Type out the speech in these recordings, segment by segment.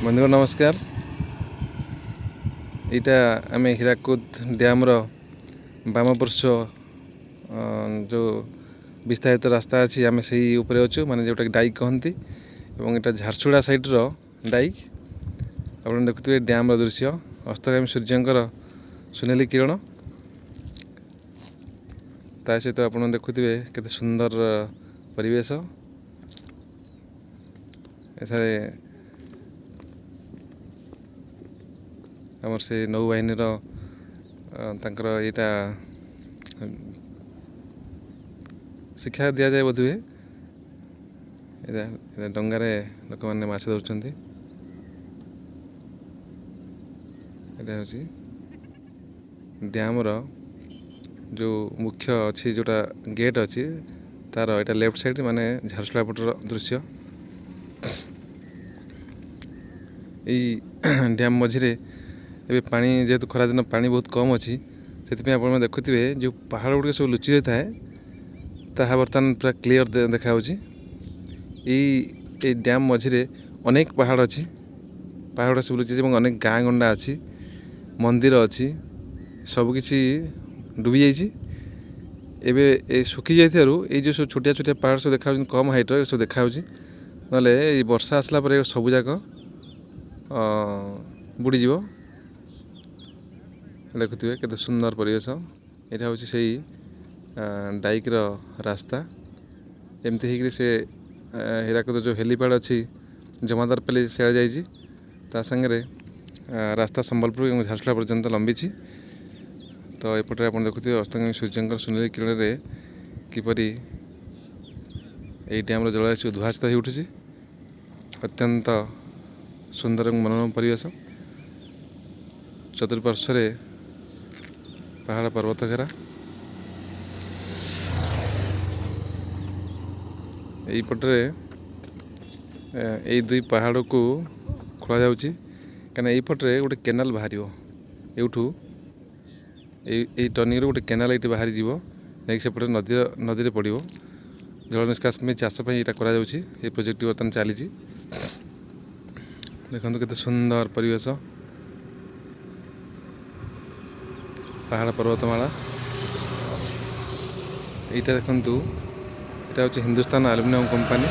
ବନ୍ଧୁଗଣ, ନମସ୍କାର। ଏଇଟା ଆମେ ହୀରାକୁଦ ଡ୍ୟାମ୍ର ବାମ ପାର୍ଶ୍ୱ ଯେଉଁ ବିସ୍ତାରିତ ରାସ୍ତା ଅଛି, ଆମେ ସେଇ ଉପରେ ଅଛୁ, ମାନେ ଯେଉଁଟାକି ଡାଇକ୍ କହନ୍ତି ଏବଂ ଏଇଟା ଝାରସୁଗୁଡ଼ା ସାଇଡ଼୍ର ଡାଇକ୍। ଆପଣ ଦେଖୁଥିବେ ଡ୍ୟାମ୍ର ଦୃଶ୍ୟ, ଅସ୍ତଗାମୀ ସୂର୍ଯ୍ୟଙ୍କର ସୁନେଲି କିରଣ, ତା ସହିତ ଆପଣ ଦେଖୁଥିବେ କେତେ ସୁନ୍ଦର ପରିବେଶ। ଏଠାରେ ଆମର ସେ ନୌବାହିନୀର ତାଙ୍କର ଏଇଟା ଶିକ୍ଷା ଦିଆଯାଏ ବୋଧହୁଏ। ଏଇଟା ଡଙ୍ଗାରେ ଲୋକମାନେ ମାଛ ଧରୁଛନ୍ତି। ଏଇଟା ହେଉଛି ଡ୍ୟାମ୍ର ଯେଉଁ ମୁଖ୍ୟ ଅଛି, ଯେଉଁଟା ଗେଟ୍ ଅଛି ତାର ଏଇଟା ଲେଫ୍ଟ ସାଇଡ଼୍, ମାନେ ଝାରସୁଗୁଡ଼ା ପଟର ଦୃଶ୍ୟ। ଏଇ ଡ୍ୟାମ୍ ମଝିରେ ଏବେ ପାଣି, ଯେହେତୁ ଖରାଦିନ ପାଣି ବହୁତ କମ୍ ଅଛି, ସେଥିପାଇଁ ଆପଣ ଦେଖୁଥିବେ ଯେଉଁ ପାହାଡ଼ ଗୁଡ଼ିକ ସବୁ ଲୁଚି ଯାଇଥାଏ, ତାହା ବର୍ତ୍ତମାନ ପୁରା କ୍ଲିଅର୍ ଦେଖାଯାଉଛି। ଏଇ ଡ୍ୟାମ୍ ମଝିରେ ଅନେକ ପାହାଡ଼ ଅଛି, ପାହାଡ଼ ସବୁ ଲୁଚିଛି ଏବଂ ଅନେକ ଗାଁ ଗଣ୍ଡା ଅଛି, ମନ୍ଦିର ଅଛି, ସବୁକିଛି ଡୁବି ଯାଇଛି। ଏବେ ଏ ଶୁଖି ଯାଇଥିବାରୁ ଏଇ ଯେଉଁ ସବୁ ଛୋଟିଆ ଛୋଟିଆ ପାହାଡ଼ ସବୁ ଦେଖାଯାଉଛନ୍ତି, କମ୍ ହାଇଟ୍ର ସବୁ ଦେଖାଯାଉଛି, ନହେଲେ ଏଇ ବର୍ଷା ଆସିଲା ପରେ ସବୁଯାକ ବୁଡ଼ିଯିବ। ଦେଖୁଥିବେ କେତେ ସୁନ୍ଦର ପରିବେଶ। ଏଇଟା ହେଉଛି ସେଇ ଡାଇକ୍ର ରାସ୍ତା। ଏମିତି ହେଇକିରି ସେ ହୀରାକୁଦ ଯେଉଁ ହେଲିପ୍ୟାଡ଼୍ ଅଛି ଜମାଦାରପାଲି ସିଆଡ଼େ ଯାଇଛି, ତା ସାଙ୍ଗରେ ରାସ୍ତା ସମ୍ବଲପୁର ଏବଂ ଝାରସୁଗୁଡ଼ା ପର୍ଯ୍ୟନ୍ତ ଲମ୍ବିଛି। ତ ଏପଟରେ ଆପଣ ଦେଖୁଥିବେ ଅସ୍ତଗାମୀ ସୂର୍ଯ୍ୟଙ୍କର ସୁନେଲି କିରଣରେ କିପରି ଏଇ ଡ୍ୟାମ୍ର ଜଳରାଶି ଉଦ୍ଭାସିତ ହୋଇ ଉଠୁଛି। ଅତ୍ୟନ୍ତ ସୁନ୍ଦର ଏବଂ ମନୋରମ ପରିବେଶ, ଚତୁଃପାର୍ଶ୍ୱରେ ପାହାଡ଼ ପର୍ବତ ଘେରା। ଏଇପଟରେ ଏଇ ଦୁଇ ପାହାଡ଼କୁ ଖୋଳାଯାଉଛି, କାହିଁକିନା ଏଇପଟରେ ଗୋଟେ କେନାଲ ବାହାରିବ। ଏଇଠୁ ଏଇ ଟର୍ଣ୍ଣିଂରୁ ଗୋଟେ କେନାଲ ଏଇଠି ବାହାରିଯିବ, ଯାଇକି ସେପଟେ ନଦୀରେ ପଡ଼ିବ। ଜଳ ନିଷ୍କାସନ ପାଇଁ, ଚାଷ ପାଇଁ ଏଇଟା କରାଯାଉଛି। ଏଇ ପ୍ରୋଜେକ୍ଟଟି ବର୍ତ୍ତମାନ ଚାଲିଛି। ଦେଖନ୍ତୁ କେତେ ସୁନ୍ଦର ପରିବେଶ, ପାହାଡ଼ ପର୍ବତମାଳା। ଏଇଟା ଦେଖନ୍ତୁ, ଏଇଟା ହେଉଛି ହିନ୍ଦୁସ୍ତାନ ଆଲୁମିନିୟମ କମ୍ପାନୀ,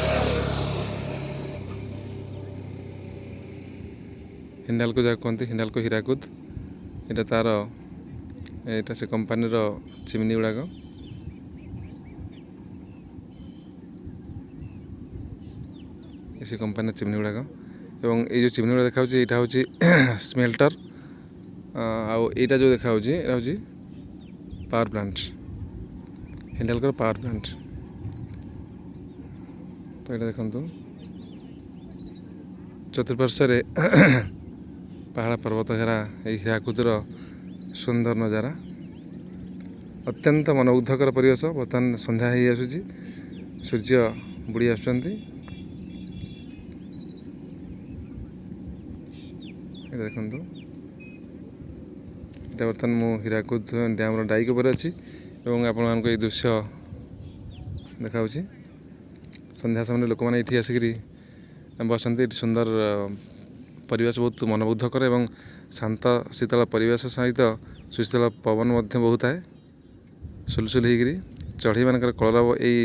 ହିଣ୍ଡାଲକୋ ଯାହାକୁ କୁହନ୍ତି, ହିଣ୍ଡାଲକୋ ହୀରାକୁଦ। ଏଇଟା ତାର, ଏଇଟା ସେ କମ୍ପାନୀର ଚିମିନି ଗୁଡ଼ାକ। ସେ କମ୍ପାନୀର ଚିମିନି ଗୁଡ଼ାକ ଏବଂ ଏଇ ଯେଉଁ ଚିମିନି ଗୁଡ଼ା ଦେଖାଯାଉଛି, ଏଇଟା ହେଉଛି ସ୍ମେଲ୍ଟର, ଆଉ ଏଇଟା ଯେଉଁ ଦେଖାଯାଉଛି ଏଇଟା ହେଉଛି ପାୱାର ପ୍ଲାଣ୍ଟ, ହିଣ୍ଡାଲକୋର ପାୱାର ପ୍ଲାଣ୍ଟ। ତ ଏଇଟା ଦେଖନ୍ତୁ, ଚତୁଃପାର୍ଶ୍ୱରେ ପାହାଡ଼ ପର୍ବତ ଘେରା ଏଇ ହୀରାକୁଦର ସୁନ୍ଦର ନଜାରା, ଅତ୍ୟନ୍ତ ମନମୁଗ୍ଧକର ପରିବେଶ। ବର୍ତ୍ତମାନ ସନ୍ଧ୍ୟା ହେଇ ଆସୁଛି, ସୂର୍ଯ୍ୟ ବୁଡ଼ି ଆସୁଛନ୍ତି। ଏଇଟା ଦେଖନ୍ତୁ, ଏଇଟା ବର୍ତ୍ତମାନ ମୁଁ ହୀରାକୁଦ ଡ୍ୟାମ୍ର ଡାଇକ୍ ଉପରେ ଅଛି ଏବଂ ଆପଣମାନଙ୍କୁ ଏଇ ଦୃଶ୍ୟ ଦେଖାଉଛି। ସନ୍ଧ୍ୟା ସମୟରେ ଲୋକମାନେ ଏଇଠି ଆସିକିରି ବସନ୍ତି। ଏଠି ସୁନ୍ଦର ପରିବେଶ, ବହୁତ ମନମୁଗ୍ଧକର ଏବଂ ଶାନ୍ତ ଶୀତଳ ପରିବେଶ ସହିତ ସୁଶୀତଳ ପବନ ମଧ୍ୟ ବହୁଥାଏ ସୁଲୁସୁଲୁ ହେଇକିରି। ଚଢ଼େଇମାନଙ୍କର କଳରବ, ଏଇ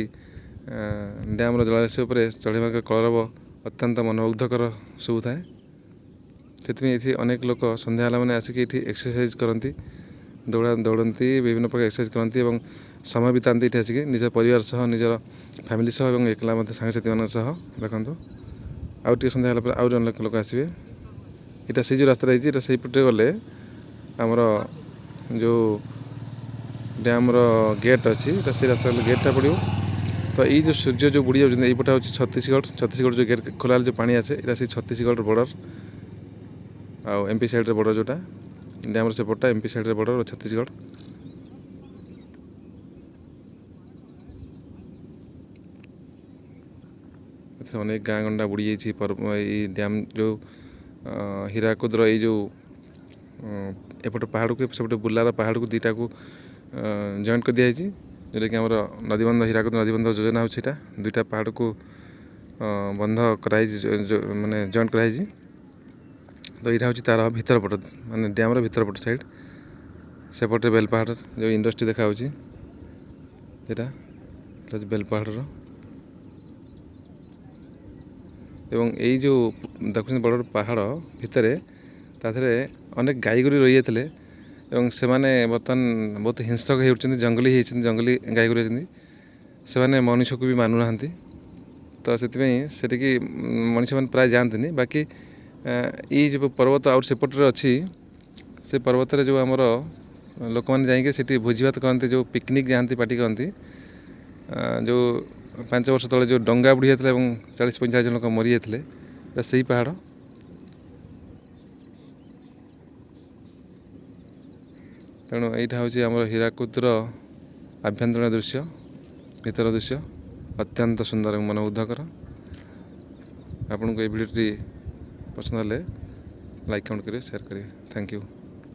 ଡ୍ୟାମ୍ର ଜଳରାଶି ଉପରେ ଚଢ଼େଇମାନଙ୍କର କଳରବ ଅତ୍ୟନ୍ତ ମନମୁଗ୍ଧକର ଶୁଭୁଥାଏ। ସେଥିପାଇଁ ଏଠି ଅନେକ ଲୋକ ସନ୍ଧ୍ୟା ହେଲା ମାନେ ଆସିକି ଏଠି ଏକ୍ସରସାଇଜ୍ କରନ୍ତି, ଦୌଡ଼ନ୍ତି, ବିଭିନ୍ନ ପ୍ରକାର ଏକ୍ସରସାଇଜ୍ କରନ୍ତି ଏବଂ ସମୟ ବିତାନ୍ତି ଏଠି ଆସିକି ନିଜ ପରିବାର ସହ, ନିଜର ଫ୍ୟାମିଲି ସହ ଏବଂ ଏକଲା ମଧ୍ୟ ସାଙ୍ଗସାଥିମାନଙ୍କ ସହ। ଦେଖନ୍ତୁ, ଆଉ ଟିକେ ସନ୍ଧ୍ୟା ହେଲା ପରେ ଆହୁରି ଅନେକ ଲୋକ ଆସିବେ। ଏଇଟା ସେଇ ଯେଉଁ ରାସ୍ତାଟା ହେଇଛି, ଏଇଟା ସେଇପଟେ ଗଲେ ଆମର ଯେଉଁ ଡ୍ୟାମ୍ର ଗେଟ୍ ଅଛି, ଏଇଟା ସେଇ ରାସ୍ତା ଗଲେ ଗେଟ୍ଟା ପଡ଼ିବ। ତ ଏଇ ଯେଉଁ ସୂର୍ଯ୍ୟ ଯେଉଁ ବୁଡ଼ି ଯାଉଛନ୍ତି, ଏଇପଟେ ହେଉଛି ଛତିଶଗଡ଼। ଛତିଶଗଡ଼ ଯେଉଁ ଗେଟ୍ ଖୋଲା ହେଲେ ଯେଉଁ ପାଣି ଆସେ, ଏଇଟା ସେଇ ଛତିଶଗଡ଼ ବର୍ଡ଼ର ଆଉ ଏମ୍ପି ସାଇଡ଼୍ରେ ବର୍ଡ଼ର, ଯେଉଁଟା ଡ୍ୟାମ୍ର ସେପଟଟା ଏମ୍ପି ସାଇଡ଼୍ରେ ବର୍ଡ଼ର ଛତିଶଗଡ଼। ଏଥିରେ ଅନେକ ଗାଁ ଗଣ୍ଡା ବୁଡ଼ି ଯାଇଛି। ଏଇ ଡ୍ୟାମ୍ ଯେଉଁ ହୀରାକୁଦର ଏଇ ଯେଉଁ ଏପଟ ପାହାଡ଼କୁ ସେପଟେ ବୁର୍ଲାର ପାହାଡ଼କୁ ଦୁଇଟାକୁ ଜଏଣ୍ଟ କରିଦିଆଯାଇଛି, ଯେଉଁଟାକି ଆମର ନଦୀବନ୍ଧ, ହୀରାକୁଦ ନଦୀବନ୍ଧ ଯୋଜନା ହେଉଛି। ଏଇଟା ଦୁଇଟା ପାହାଡ଼କୁ ବନ୍ଧ କରାହେଇଛି, ମାନେ ଜଏଣ୍ଟ କରାହେଇଛି। ତ ଏଇଟା ହେଉଛି ତାର ଭିତର ପଟ, ମାନେ ଡ୍ୟାମ୍ର ଭିତର ପଟ ସାଇଡ଼୍। ସେପଟେ ବେଲପାହାଡ଼ ଯେଉଁ ଇଣ୍ଡଷ୍ଟ୍ରି ଦେଖାହେଉଛି, ଏଇଟା ହେଉଛି ବେଲପାହାଡ଼ର। ଏବଂ ଏଇ ଯେଉଁ ଦେଖୁଛନ୍ତି ବଡ଼ ବଡ଼ ପାହାଡ଼ ଭିତରେ, ତା ଦେହରେ ଅନେକ ଗାଈଗୋରୁ ରହିଯାଇଥିଲେ ଏବଂ ସେମାନେ ବର୍ତ୍ତମାନ ବହୁତ ହିଂସ୍ରକ ହେଉଛନ୍ତି, ଜଙ୍ଗଲୀ ହେଇଛନ୍ତି, ଜଙ୍ଗଲୀ ଗାଈଗୋରୁ ହେଇଛନ୍ତି। ସେମାନେ ମଣିଷକୁ ବି ମାନୁନାହାନ୍ତି। ତ ସେଥିପାଇଁ ସେଠିକି ମଣିଷମାନେ ପ୍ରାୟ ଯାଆନ୍ତିନି। ବାକି ଏଇ ଯେଉଁ ପର୍ବତ ଆଉ ସେପଟରେ ଅଛି, ସେ ପର୍ବତରେ ଯେଉଁ ଆମର ଲୋକମାନେ ଯାଇକି ସେଠି ଭୋଜିଭାତ କରନ୍ତି, ଯେଉଁ ପିକନିକ୍ ଯାଆନ୍ତି, ପାର୍ଟି କରନ୍ତି, ଯେଉଁ 5 ବର୍ଷ ତଳେ ଯେଉଁ ଡଙ୍ଗା ବୁଡ଼ି ଯାଇଥିଲା ଏବଂ 40-45 ଜଣ ଲୋକ ମରିଯାଇଥିଲେ, ସେଇ ପାହାଡ଼। ତେଣୁ ଏଇଟା ହେଉଛି ଆମର ହୀରାକୁଦର ଆଭ୍ୟନ୍ତରୀଣ ଦୃଶ୍ୟ, ଭିତର ଦୃଶ୍ୟ, ଅତ୍ୟନ୍ତ ସୁନ୍ଦର ଏବଂ ମନମୁଗ୍ଧକର। ଆପଣଙ୍କୁ ଏଇ ଭିଡ଼ିଓଟି ପସନ୍ଦ ହେଲେ ଲାଇକ୍, କମେଣ୍ଟ କରିବେ, ସେୟାର କରିବେ। Thank you.